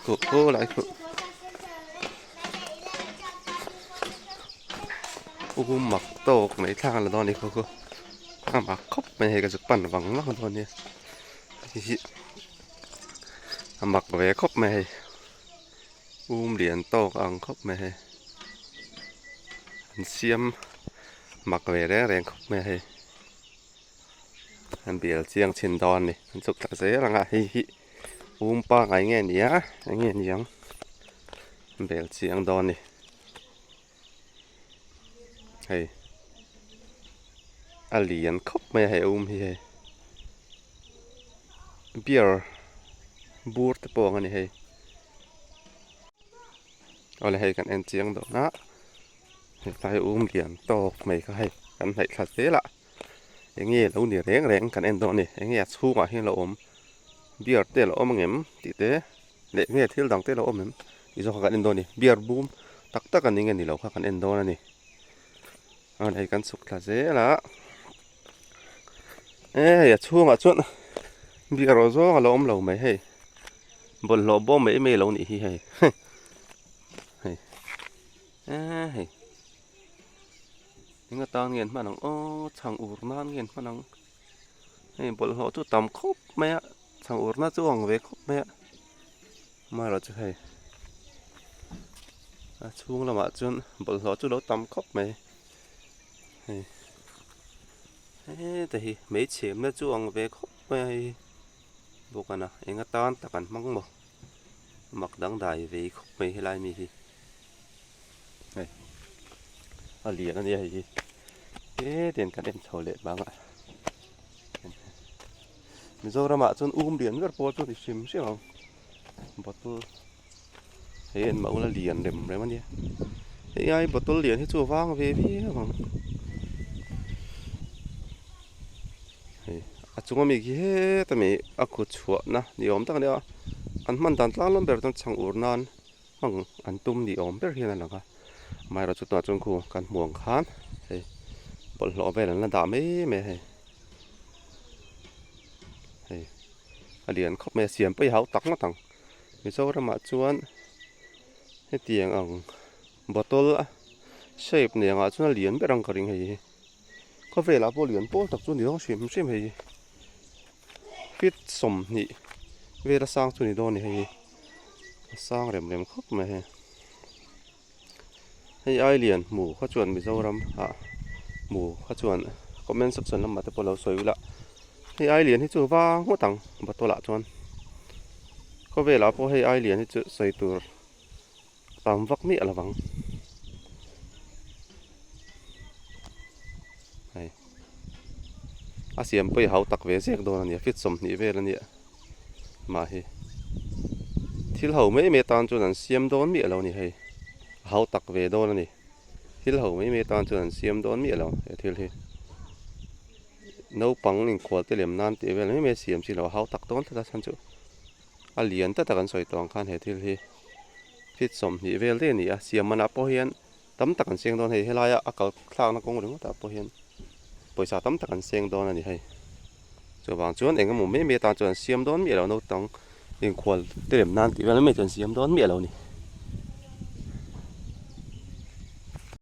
Khu khu lai khu u mak tawk mai thla la dawn a ni khu khu a mak khawp mai hei ka zuk pan vang vang dawn nia hei hi a mak ve khawp mai hei um lian tawk a ang khawp mai hei an siam mak ve reng reng khawp mai hei an bial chiang chhin dawn a ni an chuk thla zel ang a hei hi um pangai nge ni a eng nge ni ang bel chiang dawn a ni hei a lian khawp mai a hei um hi hei beer bur te pawh ang a ni hei awle hei kan en chiang dawn a hetlai um lian tawk mai kha hei kan hnaih thla zel a eng nge lo ni reng reng kan en dawn a ni eng nge a chhungah hian lo awm beer te a lo awm angem tih te leh nge thil dang te a lo awm em tih zawk kha kan en dawn a ni beer bum tak tak a ni nge ni lo kha kan en dawn a ni chuan hei kan chhuk thla zel a e hei a chhungah chuan beer aw zawng a lo awm lo mai hei bawlhhlawh bawm mai mai a lo nih hi hei hei e hei eng atan nge an hman ang aw chhang ur nan nge an hman ang hei bawlhhlawh chu tam khawp mai a chhang ur na chu a ang ve khawp mai a amaherawh chu hei a chhung lamah chuan bawlhhlawh chu lo tam khawp mai hei heta hi hmeichhemna chu a ang ve khawp mai a hei bawk a na eng atan tak an hmang maw mak dangdai ve khawp mai helai mi hi. Hei a lian a nia hei hi hetiang kan en chho leh bang a Mizoramah chuan um lian ber pawh chu a ni hrim hrim ang bottle hei en mah ula lian rem rem a nia hei ai bottle lian hi chu a vang ve viau ang hei a chunga mi khi heta mi a kut chhuahna ni awm tak a nia an hman dan tlang lam ber chuan chhang ur nan. Hmang an tum ni awm ber hian a lang a, amaherawhchu tunah chuan khu kan hmuh ang khan hei bawlhhlawh vel an la dah mai mai a hei hei a lian khawp mai a siam pawh hi a hau tak ngawt ang Mizoramah chuan hetiang ang bottle a shape nei angah chuan a lian ber ang ka ring hei hi khawvelah pawh lian pawl tak chu a ni dawn hrim hrim hei hi. Feet 20 vel a sang chu ni dawn a ni hei hi a sang rem rem khawp mai hei hei ai lian hmu kha chuan Mizoram ah hmu kha chuan comment section lamah te pawh lo sawi ula hei ai lian hi chu va ngawt ang bottle ah chuan khawvelah pawh hei ai lian hi chu sawi tur tam vak miah lo vang hei a siam pawh hi hau tak ve zek dawn a nia feet 20 vel a nia mah hi thil ho mai mai atan chuan an siam dawn miah lo a ni hei a hau tak ve dawn a ni thil ho mai mai atan chuan an siam dawn miah lo he thil hi naupang inkhual te lem nan tih vel mai mai a siam chi lo a hau tak dawn tlat a chhan chu. A lian ta tak an sawi tawh ang khan he thil hi feet 20 vel daih a ni a, siam manah pawh hian tam tak an seng dawn hei helaia a kal thlakna kawng ringawt ah pawh hian pawisa tam tak an seng dawn a ni hei chuvang chuan eng emaw mai mai atan chuan an siam dawn miah lo naupang inkhual te lem nan tih vel mai mai chu an siam dawn miah lo a ni.